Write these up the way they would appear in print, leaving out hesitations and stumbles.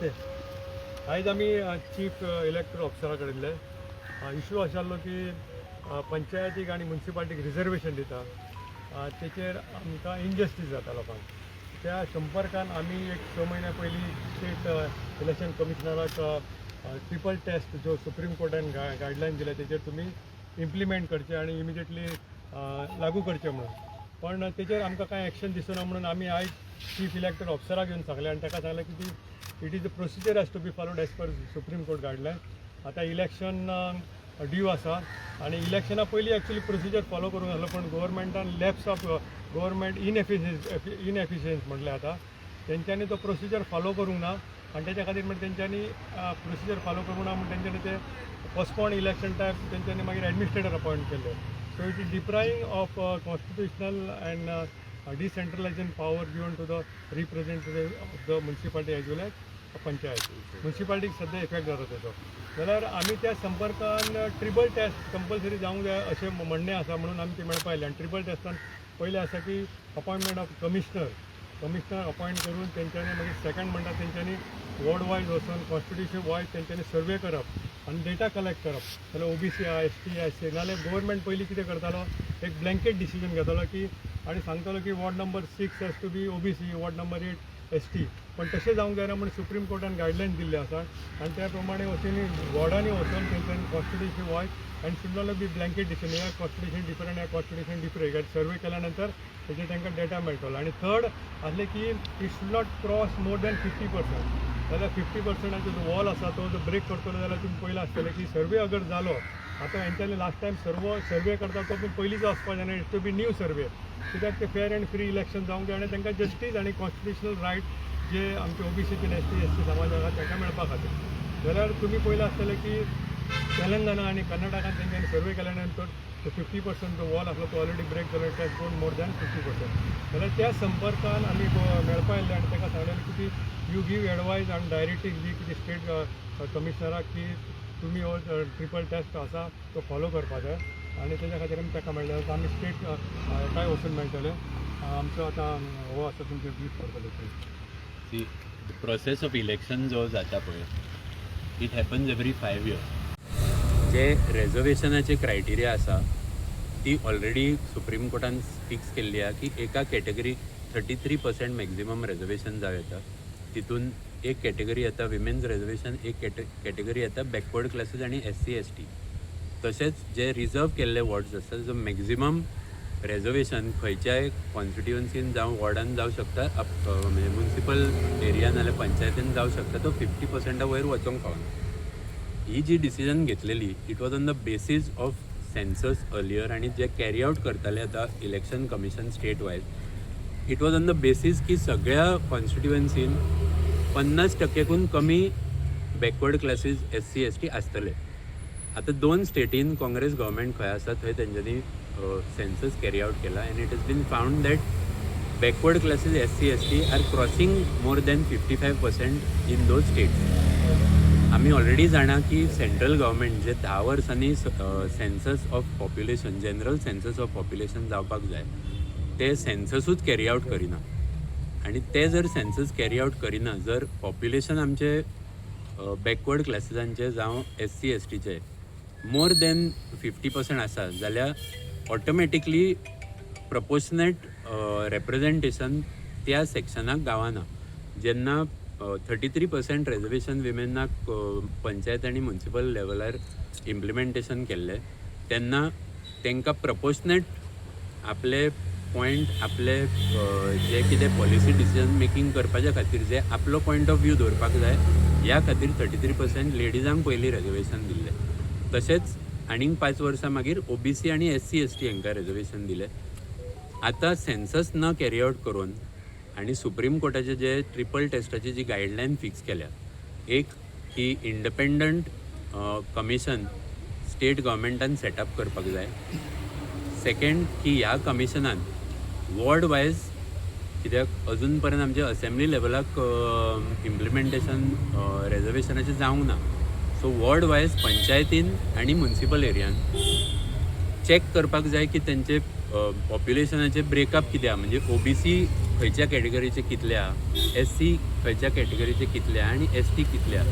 नमस्ते. आयज आमी चीफ इलेक्टर ऑफिसरा कडेन इशू आशिल्लो की पंचायतीक आनी मुन्सिपालिटीक रिजर्वेशन दिता, तेचेर आमकां इनजस्टीस जाता लोकांक. त्या संपर्कान आमी एक 6 म्हयन्या पयलीं स्टेट इलेक्शन कमिशनराक ट्रिपल टेस्ट जो सुप्रीम कोर्टान गायडलायन दिल्या तेचेर तुमी इम्प्लिमेंट करचे आनी इमिजिएटली लागू करचे म्हणून. पण तेचेर आमकां कांय एक्शन दिसना म्हणून आमी आयज चीफ इलेक्टर ऑफिसराक येवन सांगलें आनी ताका सांगलें की ती it is the procedure has to be followed as per Supreme Court guideline. आतां इलेक्शन ड्यू आसा आनी इलेक्शना पयलीं एक्चुली प्रोसिजर फॉलो करूंक आसलो, पण गव्हर्मेंटान lapse of government inefficiency म्हटलें आतां तेंच्यांनी तो प्रोसिजर फॉलो करूंक ना आनी तेच्या खातीर मागीर तेंच्यांनी प्रोसिजर फॉलो करूंक ना म्हूण तेंच्यांनी ते पोस्टपोन इलेक्शन टायप तेंच्यांनी मागीर एडमिनिस्ट्रेटर अपॉयंट केल्ले. So it is depriving of constitutional and decentralization power given to the representative of the municipality as well as panchayat. मुन्सिपालिटीक सद्या इफेक्ट जाता तेचो. जाल्यार आमी त्या संपर्कान ट्रिपल टेस्ट कंपल्सरी जावंक जाय अशें म्हणणें आसा म्हणून आमी ती मेळपा आयले. आनी ट्रिपल टेस्टान पयलें आसा की appointment of commissioner, commissioner appoint करून तेंच्यांनी मागीर सेकंड म्हणटा तेंच्यांनी वॉर्ड वायज वचून कॉन्स्टिट्युशन वायज तेंच्यांनी सर्वे करप आनी डेटा कलेक्ट करप. जाल्यार ओबीसी आहा, एसटी, एससी. नाल्यार गव्हर्मेंट पयलीं कितें करतालो, एक ब्लँकेट डिसिजन घेतालो की आनी सांगतालो की ward number 6 has to be OBC, ward number 8 ST. पण तशें जावंक जायना म्हूण सुप्रीम कोर्टान गायडलायन दिल्ले आसा आनी त्या प्रमाणे वचून वॉर्डांनी वचून तेंच्यांनी constitution wise and should not be blanket decision. ह्या कॉन्स्टिट्युशन डिफरंट, ह्या कॉन्स्टिट्युशन डिफरंट. सर्वे केल्या नंतर तेजेर तांकां डेटा मेळटलो. आनी थर्ड आसलें की it should not cross more than 50%. जाल्यार 50%चो जो वॉल आसा तो जर ब्रेक करतलो जाल्यार तुमी पयलां आसतलें की सर्वे अगर जालो, आतां हेंच्यांनी लास्ट टायम सर्वे करता तो पूण पयलींचो आसपा जायना, it's to be new survey. कित्याक ते फेर अँड फ्री इलेक्शन जावंक जाय आनी तांकां जस्टीस आनी कॉन्स्टिट्युशनल रायट जे आमचे ओबीसी, एसटी, एससी समाज आसा तांकां मेळपा खातीर. जाल्यार तुमी पयलां आसतलें की तेलंगणा आनी कर्नाटकान तेंच्यांनी सर्वे केल्या नंतर तो 50% जो वॉल आसलो तो ऑलरेडी ब्रेक जालो. It has gone more than 50%. जाल्यार त्या संपर्कान आमी मेळपा आयिल्ले आनी ताका सांगलेलें की ती you give advice आनी डायरेक्टीव दी कितें स्टेट कमिशनराक की तुमी हो ट्रिपल टेस्ट आसा तो फॉलो करपा जाय. आनी तेज्या खातीर आमी ताका मेळ्ळे. आतां आमी स्टेट काय वचून मेळटले. आमचो आतां हो आसा तुमचे ब्रीफ करतले ते. See, the process of election जो जाता पळय, it happens every 5 years. J रेजर्वेशनाचे criteria आसा ती ऑलरेडी सुप्रीम कोर्टान फिक्स केल्ली आहा की एका कॅटेगरीक 33% maximum reservation जावं येता. तितून एक कॅटेगरी येता विमेन्स रेजर्वेशन, एक कॅटेगरी येता बॅकवर्ड क्लासीस आनी एससी, एसटी. तशेंच जे रिजर्व केल्ले वॉर्ड्स आसता, जो मॅक्झिमम रेजर्वेशन खंयच्याय कॉन्स्टिट्युएन्सीन जावं वॉर्डान जावं शकता, म्हणजे मुन्सिपल एरिया नाल्यार पंचायतीन जावं शकता, तो 50%ा वयर वचोंक फावना. ही जी डिसिजन घेतलेली, it was on the basis of census earlier. आनी जे कॅरी आउट करताले आतां election commission state wise, it was on the basis की सगळ्या कॉन्स्टिट्युएन्सीन 50 टक्केकून कमी backward classes, SC, ST आसतले. आतां दोन स्टेटीन काँग्रेस गव्हर्मेंट खंय आसा थंय तेंच्यांनी सेन्सस कॅरी आउट केला and it has been found that backward classes, SC, ST are crossing more than 55% in those states. आमी ऑलरेडी जाणा की सेंट्रल गव्हर्मेंट जे 10 वर्सांनी census of population, general census of population जावपाक जाय, ते सेन्ससूच कॅरी आउट करिना. आनी ते जर सेन्सस कॅरी आउट करिना, जर पॉप्युलेशन आमचे बॅकवर्ड क्लासीसांचे जावं एससी, एसटीचे मोर दॅन 50% आसा जाल्यार ऑटोमॅटिकली प्रपोर्शनेट रेप्रेझेंटेशन त्या सेक्शनाक गावना. जेन्ना 33% रेजर्वेशन विमेनाक पंचायत आनी मुन्सिपल लेवलार इम्प्लिमेंटेशन केल्लें, तेन्ना तांकां प्रपोर्शनेट आपले पॉयंट, आपले जे कितें पॉलिसी डिसिजन मेकींग करपाच्या खातीर जे आपलो पॉयंट ऑफ व्यू दवरपाक जाय, ह्या खातीर 33% लेडिजांक पयलीं रेजर्वेशन दिल्लें. तशेंच आनीक 5 वर्सां मागीर ओबीसी आनी एससी, एसटी हांकां रेजर्वेशन दिलें. आतां सेन्सस न कॅरी आउट करून आनी सुप्रीम कोर्टाचे जे ट्रिपल टेस्टाची जी गायडलायन फिक्स केल्या, एक की इंडिपेंडंट कमिशन स्टेट गव्हर्मेंटान सेटअप करपाक जाय, सेकंड की ह्या कमिशनान वॉर्ड वायज, कित्याक अजून पर्यंत आमचे असेंब्ली लेवलाक इम्प्लिमेंटेशन रेजर्वेशनाचें जावंक ना, सो वॉर्ड वायज पंचायतीन आनी मुन्सिपल एरियान चॅक करपाक जाय की तेंचे पॉप्युलेशनाचे ब्रेकअप कितें आहा, म्हणजे ओबीसी खंयच्या खंयच्या कॅटेगरीचे कितले आहा, एस सी खंयच्या कॅटेगरीचे कितले आहा आनी एस टी कितले आहा.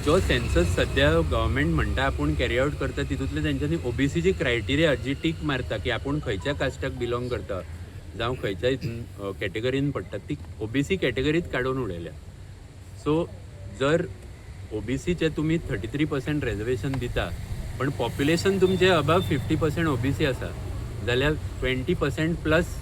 जो सेन्सस सध्या गव्हर्मेंट म्हणटा आपूण कॅरी आवट करता, तितूंतले तेंच्यांनी ओबीसीची क्रायटेरिया जी टीक मारता की आपूण खंयच्या कास्टाक बिलोंग करता जावं खंयच्या हितून कॅटेगरीन पडटा, ती ओबीसी कॅटेगरीत काडून उडयल्या. सो जर ओबीसीचे तुमी 33% रेजर्वेशन दिता, पण पॉप्युलेशन तुमचें अबाव 50% ओबीसी आसा, जाल्यार 20% प्लस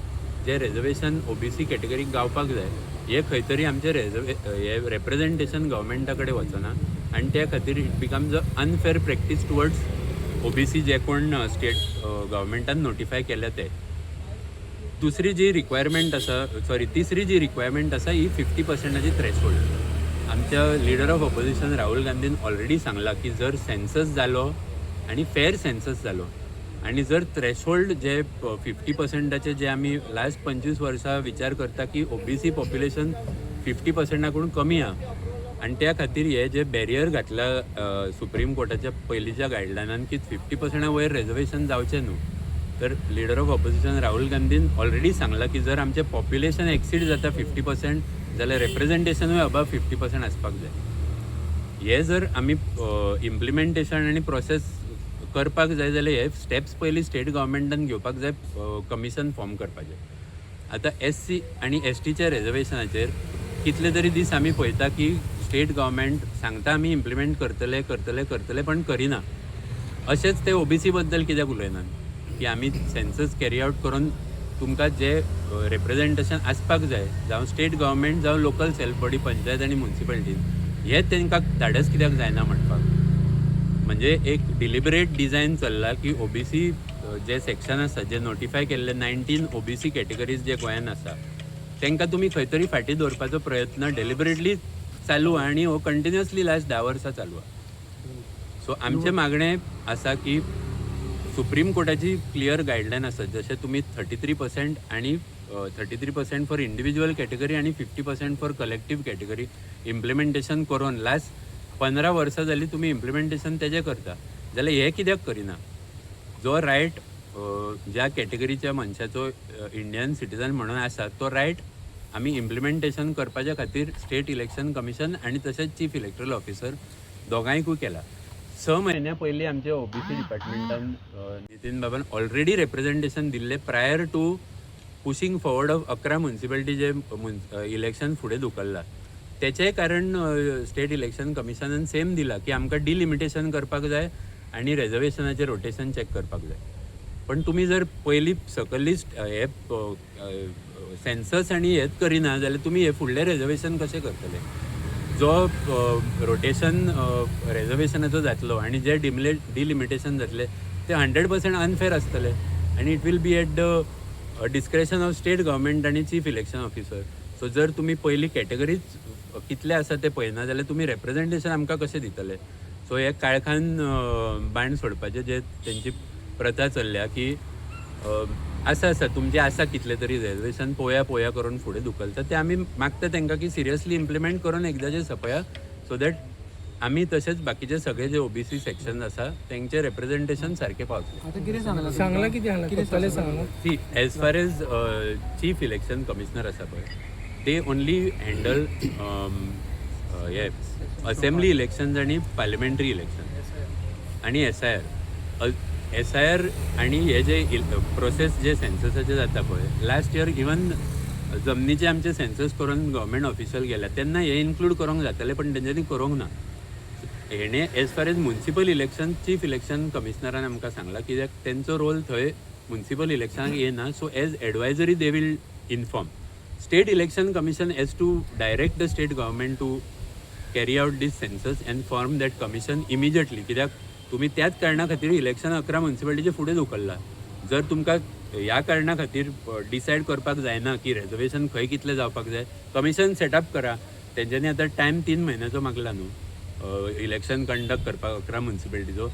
जे रेजर्वेशन ओबीसी कॅटेगरीक गावपाक जाय, हे खंय तरी आमचें हे रेप्रेजेंटेशन गव्हर्मेंटा कडेन वचना आनी त्या खातीर it becomes a unfair practice towards OBC जे कोण स्टेट गव्हर्मेंटान नोटिफाय केल्या ते. दुसरी जी रिक्वायरमेंट आसा, सॉरी, तिसरी जी रिक्वायरमेंट आसा, ही 50%ची थ्रेशोल्ड. आमच्या लिडर ऑफ ऑपोजिशन राहुल गांधीन ऑलरेडी सांगला की जर सेन्सस जालो आनी फेर सेन्सस जालो आनी जर थ्रेशोल्ड जे 50%चे जे आमी लास्ट 25 वर्सां विचार करता की ओबीसी पॉप्युलेशन 50%ाकडून कमी आहा आनी त्या खातीर हे जे बॅरियर घातला सुप्रीम कोर्टाच्या पयलींच्या गायडलायनान की 50%ा वयर रेजर्वेशन जावचें न्हू, तर लिडर ऑफ ऑपोजिशन राहुल गांधीन ऑलरेडी सांगलां की जर आमचें पॉप्युलेशन एक्सीड जाता 50%, जाल्यार रेप्रेजेंटेशनूय अबाव 50% आसपाक जाय. हे जर आमी इम्प्लिमेंटेशन आनी प्रोसेस करपाक जाय जाल्यार हे स्टेप्स पयलीं स्टेट गव्हर्मेंटान घेवपाक जाय, कमिशन फॉर्म करपाचें. आतां एस सी आनी एस टीच्या रेजर्वेशनाचेर कितले तरी दीस आमी पळयता की स्टेट गव्हर्मेंट सांगता आमी इम्प्लिमेंट करतले, करतले, करतले, पण करिना. अशेंच ते ओबीसी बद्दल कित्याक उलयनात की आमी सेन्सस कॅरी आवट करून तुमकां जे रेप्रेजेंटेशन आसपाक जाय, जावं स्टेट गव्हर्मेंट जावं लोकल सेल्फ बॉडी, पंचायत आनी म्युन्सिपालिटीन, हे तांकां धाडस कित्याक जायना म्हणपाक? म्हणजे एक डिलिबरेट डिझायन चल्ला की ओबीसी जे सेक्शन आसा, जे नोटिफाय केल्ले 19 ओबीसी कॅटेगरीज जे गोंयान आसा, तांकां तुमी खंय तरी फाटीं दवरपाचो प्रयत्न डेलिबरेटली चालू आहा आनी हो कंटिन्युअसली लास्ट 10 वर्सां चालू आहा. सो आमचें मागणें आसा की सुप्रीम कोर्टाची क्लियर गायडलायन आसा, जशें तुमी 33% आनी 33% फॉर इंडिव्हिज्युअल कॅटेगरी आनी 50% फॉर कलेक्टीव कॅटेगरी इम्प्लिमेंटेशन करून लास्ट 15 वर्सां जालीं तुमी इम्प्लिमेंटेशन तेजें करता, जाल्यार हें कित्याक करिना? जो रायट ज्या कॅटेगरीच्या मनशाचो इंडियन सिटीजन म्हणून आसा, तो रायट आमी इम्प्लिमेंटेशन करपाच्या खातीर स्टेट इलेक्शन कमिशन आनी तशेंच चीफ इलेक्टरल ऑफिसर दोगांयकूय केला. 6 म्हयन्या पयलीं आमच्या ओबीसी डिपार्टमेंटान नितीन बाबान ऑलरेडी रेप्रेजेंटेशन दिल्लें prior to pushing forward of 11 municipality J election फुडें धुकल्लां. तेचेंय कारण स्टेट इलेक्शन कमिशनान सेम दिलां की आमकां डिलिमिटेशन करपाक जाय आनी रेजर्वेशनाचें रोटेशन चॅक करपाक जाय. पण तुमी जर पयलीं सकयली हे सेन्सस आनी हेच करिना जाल्यार तुमी हे फुडलें रेजर्वेशन कशें करतले? जो रोटेशन रेजर्वेशनाचो जातलो आनी जे डिलिमिटेशन जातले ते 100% अनफेर आसतले आनी it will be at the discretion of state government आनी चीफ इलेक्शन ऑफिसर. सो जर तुमी पयली कॅटेगरीच कितले आसा ते पळयना जाल्यार तुमी रेप्रेजेंटेशन आमकां कशें दितले? सो हे काळखान बाण सोडपाचे जे तेंची प्रथा चल्ल्या की आसा आसा तुमचे आसा कितले तरी रेजर्वेशन, पळोवया पळोवया करून फुडें धुकलता, ते आमी मागता तांकां की सिरियसली इम्प्लिमेंट करून एकदाचें सोंपया, सो that आमी तशेंच बाकीचे सगळे जे ओबीसी सेक्शन आसा तेंचे रेप्रेजेंटेशन सारकें पावतलें. आता कितें सांगलां? सांगलां, कितें सांगलां? करतले सांगलां? See, as far as chief election commissioner आसा पळय, ते ओनली हँडल हे असेंब्ली इलेक्शन्स आनी पार्लिमेंटरी इलेक्शन आनी एसआयआर. एसआयआर आनी हे जे प्रोसेस जे सेन्ससाचे जाता पळय, लास्ट इयर इवन जमनीचे आमचे सेन्सस करून गव्हर्मेंट ऑफिशियल गेल्या तेन्ना हे इन्क्लूड करूंक जातालें, पण तेंच्यांनी करूंक ना. हेणे as far as municipal election, chief election कमिशनरान आमकां सांगलां, कित्याक तेंचो रोल थंय म्युन्सिपल इलेक्शनाक येना, so as advisory they will inform. State Election Commission has to direct the state government to carry out this census and form that commission immediately, कित्याक तुमी त्याच कारणा खातीर इलेक्शन 11 म्युन्सिपालिटीचे फुडें धुकल्ला. जर तुमकां ह्या कारणा खातीर डिसायड करपाक जायना की रेजर्वेशन खंय कितलें जावपाक जाय, कमिशन सेटअप करा. तेंच्यांनी आतां टायम 3 म्हयन्याचो मागला न्हू इलेक्शन कंडक्ट करपाक 11 म्युन्सिपालिटीचो.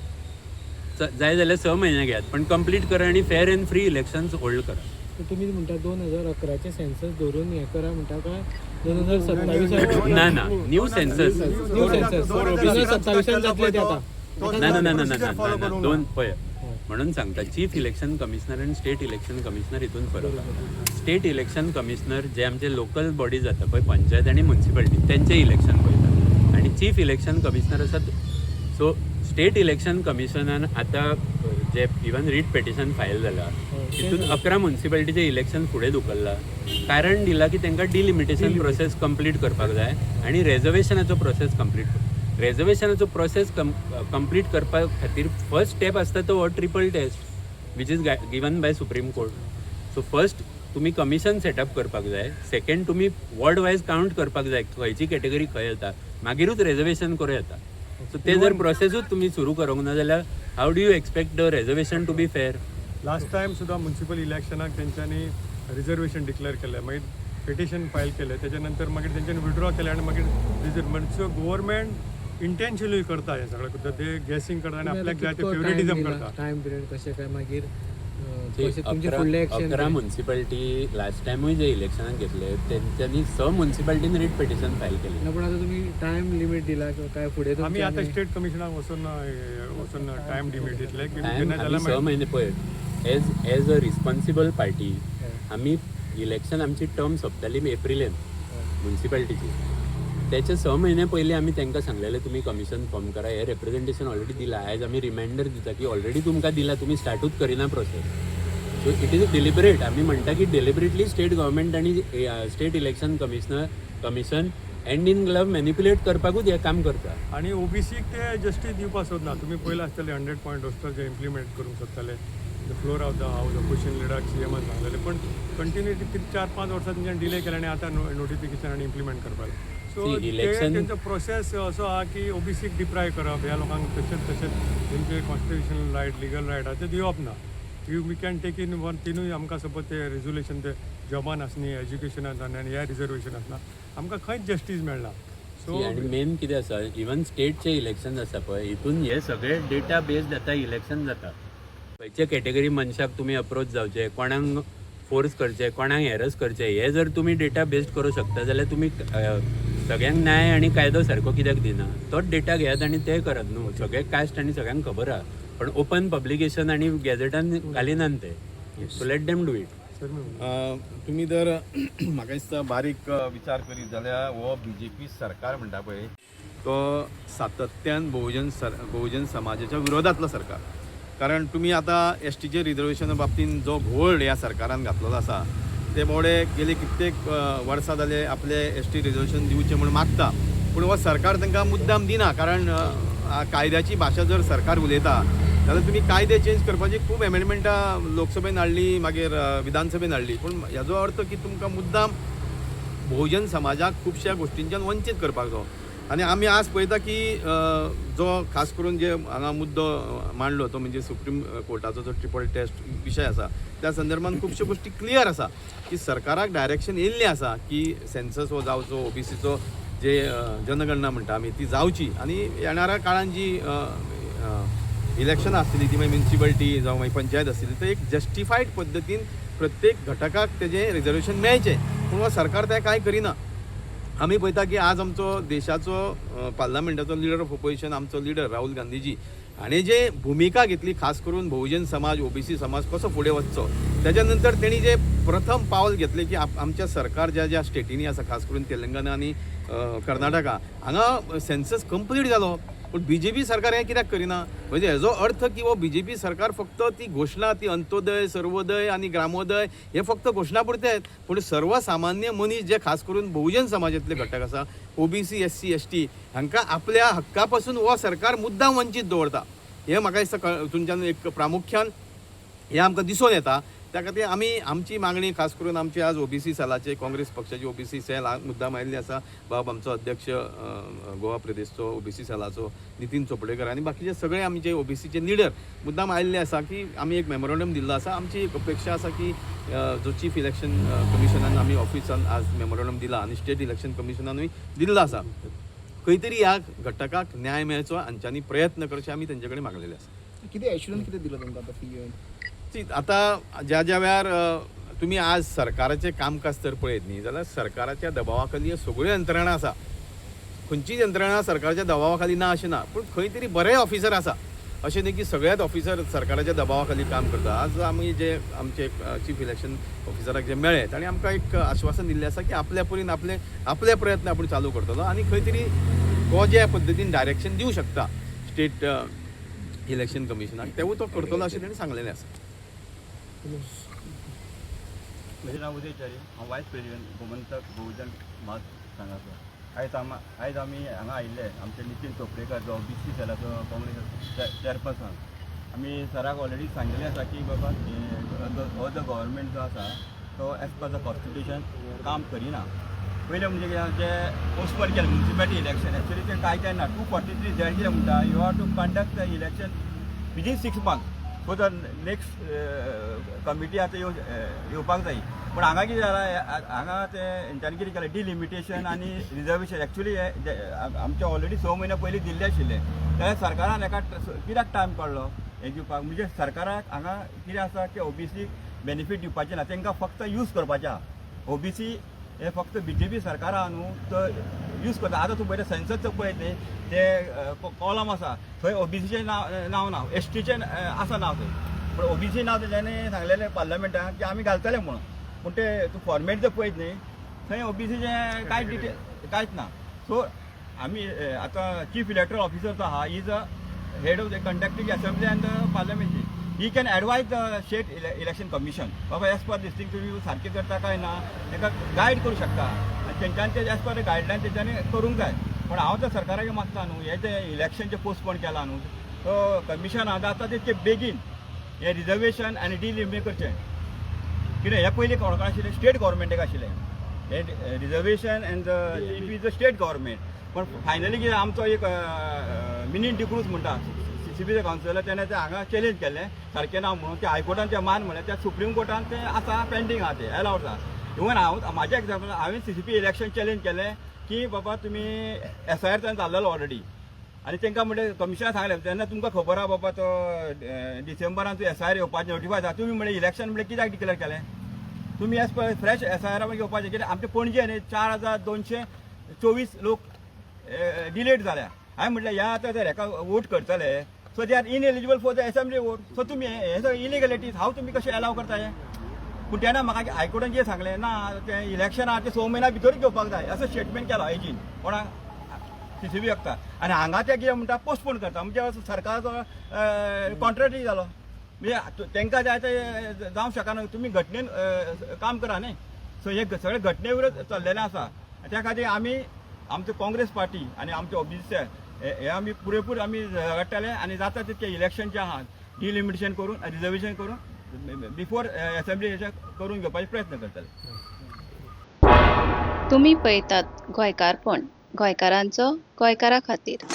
जाय जाल्यार 6 म्हयने घेयात, पण कंप्लीट करा आनी fair and free elections hold करा. तर तुमी म्हणटा 2011चें सेन्सस धरून हें करा म्हणटा काय 2027? ना ना, new census. New census 2027 जातले ते आतां. ना ना ना ना ना ना ना, दोन पळय. म्हणून सांगता, चीफ इलेक्शन कमिशनर आनी स्टेट इलेक्शन कमिशनर हितून फरक आसा. स्टेट इलेक्शन कमिशनर जे आमचे लोकल बॉडीज जाता पळय, पंचायत आनी म्युन्सिपालिटी, तेंचे इलेक्शन पळयता आनी चीफ इलेक्शन कमिशनर आसा. सो स्टेट इलेक्शन कमिशनान आतां जे इवन रीट पेटिशन फायल जाला, तितून 11 म्युन्सिपालिटीचे इलेक्शन फुडें धुकल्ला. कारण दिला की तांकां डिलिमिटेशन प्रोसेस कंप्लीट करपाक जाय आनी रेजर्वेशनाचो प्रोसेस कंप्लीट, रेजर्वेशनाचो प्रोसेस कंप्लीट करपा खातीर फर्स्ट स्टेप आसता तो हो triple test, which is given by Supreme Court. So first तुमी कमिशन सेटअप करपाक जाय, सेकंड तुमी वॉर्ड वायज कावंट करपाक जाय खंयची कॅटेगरी खंय येता, मागीरूच रेजर्वेशन करूं येता. सो ते जर प्रोसेसूच तुमी सुरू करूंक ना जाल्यार how do you expect the reservation to be fair? Last time सुद्दां म्युन्सिपल इलेक्शनाक तेंच्यांनी रिजर्वेशन डिक्लेअर केलें, मागीर पिटिशन फायल केलें, तेच्या नंतर मागीर तेंच्यांनी विड्रॉ केलें आनी मागीर रिजर्व म्हणजे सो गव्हर्मेंट इंटेन्शनली करता हें सगळें करता ते, गॅसिंग करता आनी आपल्याक जाय ते फेवरेटिजम करता. टायम पिरियड कशें काय मागीर कशें तुमचें फुडलें एक्शन? 11 म्युन्सिपालिटी लास्ट टायमूय जे इलेक्शनाक घेतले, तेंच्यांनी स म्युन्सिपालिटीन रीट पिटिशन फायल केली. ना, पण आतां तुमी टायम लिमीट दिला किंवा काय फुडें आमी तुमचें आतां स्टेट कमिशनाक वचून वचून टायम लिमीट दितले की टायम जेन्ना आमी जाल्यार 6 म्हयने पळय, as a responsible party आमी इलेक्शन, आमची टर्म सोंपताली एप्रिलेन म्युन्सिपालिटीची, त्याच्या 6 म्हयने पयलीं आमी तांकां सांगलेलें तुमी कमिशन फॉर्म करा. हे रेप्रेझेंटेशन ऑलरेडी दिलां. आयज आमी रिमायंडर दिता की ऑलरेडी तुमकां दिला, तुमी स्टार्टूच करिना process. So it is deliberate. आमी म्हणटा की डेलिबरेटली स्टेट गव्हर्मेंट आनी state election commissioner commission hand in glove manipulate करपाकूच हें काम करता. आनी ओबीसीक ते जस्टीस दिवपाक सोदना. तुमी पयलां आसतलें, 100 पॉयंट रोस्टर जे इम्प्लिमेंट करूंक सोदताले, the floor of the house opposition लिडराक सीएमान सांगलेले, पण कंटिन्यू 4-5 वर्सां तेंच्यानी डिले केले आनी आतां नोटिफिकेशन आनी इम्प्लिमेंट करपाक. सो See, election- तेंचो प्रोसेस असो आहा की ओबीसीक डिप्रायव करप, ह्या लोकांक तशेंच तशेंच तेंचे कॉन्स्टिट्युशनल रायट, लिगल रायट आहा ते दिवप ना. You we can take in one तिनूय आमकां सपोज ते रेजोल्युशन ते जॉबान आसनी, एज्युकेशनान आसनी आनी ह्या रिजर्वेशन आसना, आमकां खंयच जस्टीस मेळना. सो See, आणि मेन कितें आसा, इवन स्टेटचे इलेक्शन आसा पळय, हितून हे सगळे डेटा बेस्ड जाता. इलेक्शन जाता, खंयचे कॅटेगरी मनशाक तुमी अप्रोच जावचे, कोणाक फोर्स करचे, कोणाक हॅरस करचे, हे जर तुमी डेटा बेस्ड करूं शकता जाल्यार तुमी सगळ्यांक न्याय आनी कायदो सारको कित्याक दिना? तोच डेटा घेयात आनी ते करात न्हू. सगळे कास्ट आनी सगळ्यांक खबर आहा, पण ओपन पब्लिकेशन आनी गॅझेटान घालिनात ते. So let them do it. Sir मी तुमी जर म्हाका दिसता बारीक विचार करीत जाल्यार हो बीजेपी सरकार म्हणटा पळय तो सातत्यान बहुजन समाजाच्या विरोधांतलो सरकार. कारण तुमी आतां एसटीचे रिजर्वेशना बाबतींत जो घोळ ह्या सरकारान घातलेलो आसा, ते बोडे गेले कित्येक वर्सां जाले आपले एसटी रिजर्वेशन दिवचें म्हूण मागता, पूण हो सरकार तांकां मुद्दाम दिना. कारण कायद्याची भाशा जर सरकार उलयता जाल्यार तुमी कायदे चेंज करपाची खूब एमेंडमेंटां लोकसभेन हाडली, मागीर विधानसभेन हाडली, पूण हाजो अर्थ की तुमकां मुद्दाम बहुजन समाजाक खुबश्या गोश्टींच्यान वंचीत करपाक जावो. आनी आमी आज पळयता की जो खास करून जे हांगा मुद्दो मांडलो तो म्हणजे सुप्रीम कोर्टाचो जो ट्रिपल टेस्ट विशय आसा, त्या संदर्भात खुबश्यो गोश्टी क्लियर आसा की सरकाराक डायरेक्शन येयल्लें आसा की सेन्सस हो जावचो, ओबीसीचो जे जनगणना म्हणटा आमी ती जावची आनी येणाऱ्या काळान जी इलेक्शनां आसतली ती मागीर म्युन्सिपालिटी जावं मागीर पंचायत आसतली, तर एक जस्टिफायड पद्दतीन प्रत्येक घटकाक तेजें रिजर्वेशन मेळचें. पूण हो सरकार तें कांय करिना. आमी पळयता की आज आमचो देशाचो पार्लमेंटाचो लिडर ऑफ ओपोजिशन, आमचो लिडर राहुल गांधीजी हाणें जे भुमिका घेतली, खास करून बहुजन समाज, ओबीसी समाज कसो फुडें वचचो, तेच्या नंतर तेणी जे प्रथम पावल घेतलें की आमच्या सरकार ज्या ज्या स्टेटींनी आसा, खास करून तेलंगना आनी कर्नाटका, हांगा सेन्सस कंप्लीट जालो, पूण बीजेपी सरकार हें कित्याक करिना? म्हणजे हेजो अर्थ की हो बीजेपी सरकार फक्त ती घोशणा, ती अंत्योदय, सर्वोदय आनी ग्रामोदय हे फक्त घोशणा पुरते आहेत, पूण सर्वसामान्य मनीस जे खास करून बहुजन समाजांतले घटक आसा, ओबीसी, एससी, एसटी, हांकां आपल्या हक्का पासून हो सरकार मुद्दाम वंचीत दवरता, हें म्हाका दिसता तुमच्यान एक प्रामुख्यान हें आमकां दिसून येता. त्या खातीर आमी आमची मागणी, खास करून आमची आज ओबीसी सेलाचे, काँग्रेस पक्षाची ओबीसी सेल मुद्दाम आयिल्ली आसा. बाब आमचो अध्यक्ष गोवा प्रदेशचो ओबीसी सेलाचो नितीन चोपडेकर आनी बाकीचे सगळे आमचे ओबीसीचे लिडर मुद्दाम आयिल्ले आसा की आमी एक मेमोरंडम दिल्लो आसा. आमची एक अपेक्षा आसा की जो चीफ इलेक्शन कमिशनान आमी ऑफिसान आज मेमोरंडम दिला आनी स्टेट इलेक्शन कमिशनानूय दिल्लो आसा, खंय तरी ह्या घटकाक न्याय मेळचो हांच्यांनी प्रयत्न करचे आमी तेंचे कडेन मागलेले आसा. कितें एश्युरन्स कितें दिलो तुमकां आतां सीएन? ती आतां ज्या ज्या वेळार तुमी आज सरकाराचें कामकाज जर पळयत न्ही जाल्यार सरकाराच्या दबावा खाली ह्यो सगळ्यो यंत्रणा आसा. खंयचीच यंत्रणा सरकारच्या दबावा खाली ना अशें ना, पूण खंय तरी बरे ऑफिसर आसा. अशें न्ही की सगळ्याच ऑफिसर सरकाराच्या दबावा खाली काम करता. आज आमी जे आमचे चीफ इलेक्शन ऑफिसराक जे मेळ्ळे ताणें आमकां एक आश्वासन दिल्लें आसा की आपल्या परीन आपले आपले प्रयत्न आपूण चालू करतलो आनी खंय तरी तो ज्या पद्दतीन डायरेक्शन दिवं शकता स्टेट इलेक्शन कमिशनाक तेवूय तो करतलो अशें ताणें सांगलेलें आसा. म्हजें नांव उदय च्यारी. हांव वायस प्रेसिडेंट गोमंतक बहुजन महासंघाचो. आयज आमी हांगा आयिल्ले आमचे नितीन चोपडेकर जो ओबीसी सेलाचो काँग्रेस चॅरपर्सन. आमी सराक ऑलरेडी सांगिल्लें आसा की बाबा हो जो गव्हर्मेंट जो आसा तो एज पर the constitution काम करिना. पयलें म्हणजे कितें, जे पोस्टपोन केलें म्युनिसिपालिटी इलेक्शन, एक्चुअली तें काय काय ना. 243 Z कितें म्हणटा, you have to conduct the election within 6 month for the next committee आतां येवपाक जाय. पूण हांगा कितें जालां, हांगा ते हेंच्यांनी कितें केलें, डिलिमिटेशन आनी रिजर्वेशन एक्चुअली हे आमचे ऑलरेडी 6 म्हयने पयलीं दिल्ले आशिल्ले. जाल्यार सरकारान हेका कित्याक टायम काडलो हें दिवपाक? म्हणजे सरकाराक हांगा कितें आसा की ओबीसी बेनिफीट दिवपाचें ना, तांकां फक्त यूज करपाचें आहा. ओबीसी हे फक्त बीजेपी सरकार आहा न्हू, तो यूज करता. आतां तूं पळयता सेन्सस पळयत न्ही, ते कॉलम आसा थंय ओबीसीचें नांव नांव ना, एसटीचें आसा नांव थंय, पूण ओबीसी नांव तेंच्यांनी सांगलेलें पार्लमेंटान की आमी घालतले म्हणून. पूण ते तूं फॉर्मेट जर पळयत न्ही थंय ओबीसीचें कांय डिटेल कांयच ना. सो आमी आतां चीफ इलेक्टरल ऑफिसर जो आहा, is a head of the conducting assembly and the parliamentary. He can advise the state election commission, बाबा एज पर दीस थिंग तुमी सारकें करता काय ना, ताका गायड करूं शकता आनी तेंच्यांनी ते एज पर गायडलायन तेंच्यांनी करूंक जाय. पूण हांव तर सरकाराक मागता न्हू, हे जे इलेक्शन जे पोस्टपोन केलां न्हू, तो कमिशन आतां तितके बेगीन हे रिजर्वेशन आनी डिलिमिट करचें. कितें हे पयलीं कोणाक आशिल्लें, स्टेट गव्हर्मेंटाक आशिल्लें हे reservation and the it is the state government. पण फायनली कितें, आमचो एक मिनीन डिक्रूज म्हणटा सीसीपीचे कावन्सिलर, तेणें ते हांगा चॅलेंज केल्लें सारकें ना म्हणून. ते हायकोर्टान ते मान म्हणलें, त्या सुप्रीम कोर्टान ते आसा पेंडींग आहा, ते एलावड आसा. इवन हांव म्हाज्या एग्जाम्पल, हांवें सीसीपी इलेक्शन चॅलेंज केलें की बाबा तुमी एसआयआर तांणी जाल्लो ऑलरेडी आनी तांकां म्हणलें, कमिशनाक सांगलें तेन्ना, तुमकां खबर आहा बाबा तो डिसेंबरान तूं एसआयआर येवपाचें नोटिफाय जाता, तुमी म्हणलें इलेक्शन म्हणलें कित्याक डिक्लेअर केलें तुमी? एज पर फ्रेश एसआयआर घेवपाचें. कित्याक आमचे पणजे न्ही 4224 लोक डिलेट जाल्या. हांवें म्हटलें ह्या आतां जर हेका वोट करतले, so they are ineligible for the assembly vote. So तुमी हे सगळे इलिगलिटीज हांव तुमी कशें एलाव करता हें? पूण तेन्ना म्हाका हायकोर्टान कितें सांगलें ना, तें इलेक्शन आहा तें 6 म्हयन्या भितरूच घेवपाक जाय असो स्टेटमेंट केलो आयजीन कोणाक सीसीबी वखता. आनी हांगा ते कितें म्हणटा, पोस्टपोन करता. म्हणजे सरकाराचो कॉन्ट्रेडिक्ट जालो. म्हणजे तांकां जाय ते जावंक शकना. तुमी घटनेन काम करा न्ही. सो हे सगळे घटने विरोध चल्लेलें आसा. त्या खातीर आमी आमचे काँग्रेस पार्टी आनी आमचे ओबीसी हे आमी पुरेपूर आमी झगडटाले आनी जाता तितके इलेक्शन जे आहा डिलिमिटेशन करून, रिजर्वेशन करून, बिफोर एसेंब्ली करून घेवपाचे प्रयत्न करतले. तुमी पळयतात गोंयकारपण, गोंयकारांचो गोंयकारा खातीर.